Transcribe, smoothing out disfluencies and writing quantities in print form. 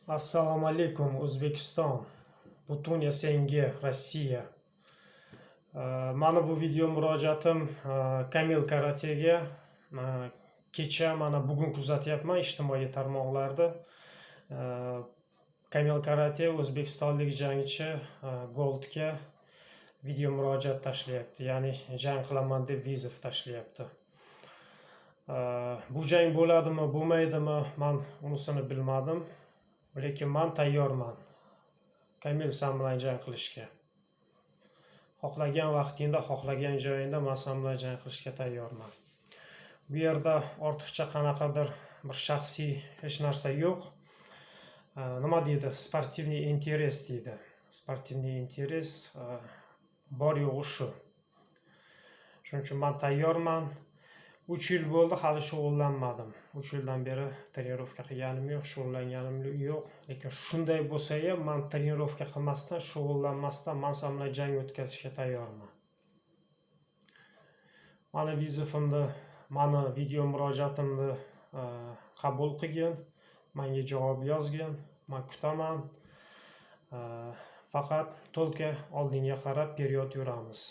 Assalomu alaykum, O'zbekiston, butun СНГ, Rossiya. Mani bu video murojaatim Kamil Karatega. Kecha, mana bugun kuzatyapman ijtimoiy tarmoqlarda. Kamil Karate, o'zbekistonlik jangchi, Goldga video murojaat tashlayapti, ya'ni jang qilaman deb вызов tashlayapti. Bu jang bo'ladimi, bo'lmaydimi, man unisini bilmadim. Lekin man tayyorman, Kamil, san bilan jang qilishga. Xohlagan vaqtingda, xohlagan joyingda man san bilan jang qilishga tayyorman. Bu yerda ortiqcha qanaqadir bir shaxsiy hech narsa yo'q. Nima deydi, спортивный интерес deydi. Спортивный интерес, bor yo'g'i shu. Shuning uchun man tayyorman. 3 yil bo'ldi, hali shug'ullanmadim. 3 yildan beri тренировка qilganim yo'q, shug'ullanganim yo'q. Lekin shunday bo'lsayam, man тренировка qilmasdan, shug'ullanmasdan man san bilan jang o'tkazishga tayyorman. Mani вызов imni, mani video murojaatimni qabul qilgin, manga javob yozgin, man kutaman. Faqat только oldinga qarab, вперед yuramiz.